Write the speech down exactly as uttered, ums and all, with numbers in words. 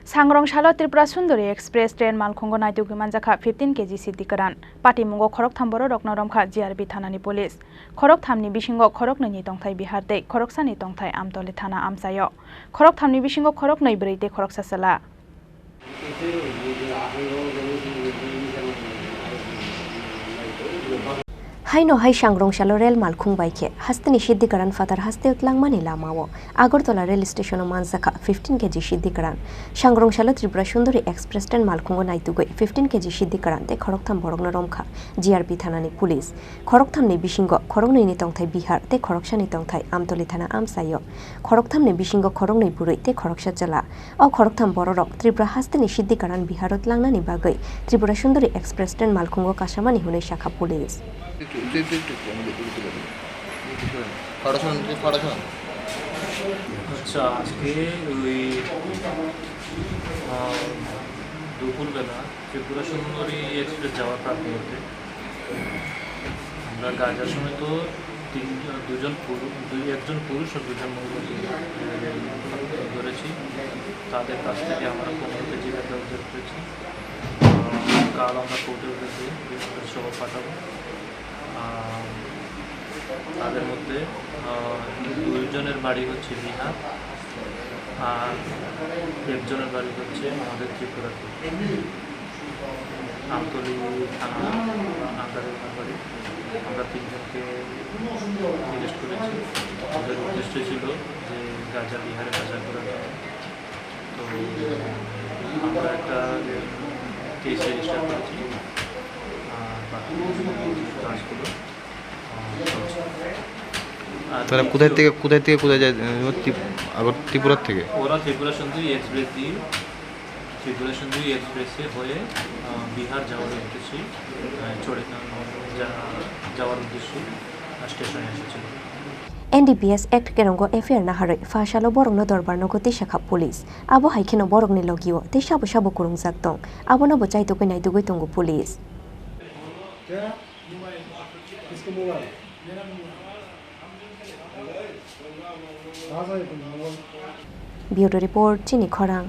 Sangrong salo Tripura Sundari Express train malkhungo naitugwi manjakha fifteen K G siddi kwran. Patimungo khoroktham bororokno romkha G R B thanani police. Khorokthamni bisingo khoroknwini tongthai Bihar tei khoroksani tongthai Amtoli thana amchaio. Khorokthamni bisingo khoroknwi bwrwi tei khoroksa chwla. Haino hai sangrong salo rel malkhung bai khe hasteni siddi kwran phatar hasteo tlangmani lamao Agartala rel stationo manjakha fifteen K G siddi kwran. Sangrong salo Tripura Sundari Express train malkhungo naitugwi fifteen K G siddi kwran tei khoroktham borokno romkha G R B thanani police. Khorokthamni bisingo khoroknwini tongthai Bihar tei khoroksani tongthai Amtoli thana amchaio. Khorokthamni bisingo khoroknwi bwrwi tei khoroksa chwla. O khoroktham bororok Tripura hasteni siddi kwran Biharo tlangnani bagwi Tripura Sundari Express train malkhungo kasamani hwnwi sakha police. আচ্ছা, আজকে ওই, আহ, দুপুরবেলা ত্রিপুরা সুন্দরী এক্সপ্রেস যাওয়ার প্রাক মুহূর্তে আমরা গাজা সমেত তিন, দুজন পুরু-, দুই, একজন পুরুষ ও দুজন মহিলাকে, আহ, ধরেছি। তাদের কাছ থেকে আমরা পনেরো কেজি গাঁজা উদ্ধার করেছি। আহ, কাল আমরা কোর্টের উদ্দেশ্যে সহ পাঠাবো। আহ, তাদের মধ্যে, আহ, দুইজনের বাড়ি হচ্ছে বিহার, আর একজনের বাড়ি হচ্ছে আমাদের ত্রিপুরাতে। আমতলী থানা আন্ডারে ওনার বাড়ি। আমরা তিনজনকে অ্যারেস্ট করেছি। ওদের উদ্দেশ্য ছিল যে গাজা বিহারে পাচার করার জন্য। তো আমরা একটা কেস রেজিস্টার করেছি। আর বাকি কাজগুলো, আহ, চলছে। আর তারা কোথায় থেকে, কোথায় থেকে কোথায় যায়? আহ, ত্রিপ-, আবার ত্রিপুরা থেকে? ওরা ত্রিপুরা সুন্দরী এক্সপ্রেস দিয়ে, ত্রিপুরা সুন্দরী এক্সপ্রেসে হয়ে, আহ, বিহার যাওয়ার উদ্দেশ্যে, আহ, চড়ে, আহ, যা-, যাওয়ার উদ্দেশ্যে, আহ, স্টেশনে এসেছিল। N D P S Act kerongo F I R naharwi pha salo borokno dorbar nogo tisa kha police. Abo hai kheno borokni logio tei sabo sabo kwrwngjak tong. Abono bo chaitugwi naitugwi tongo police. Bureau Report, Chini Khorang.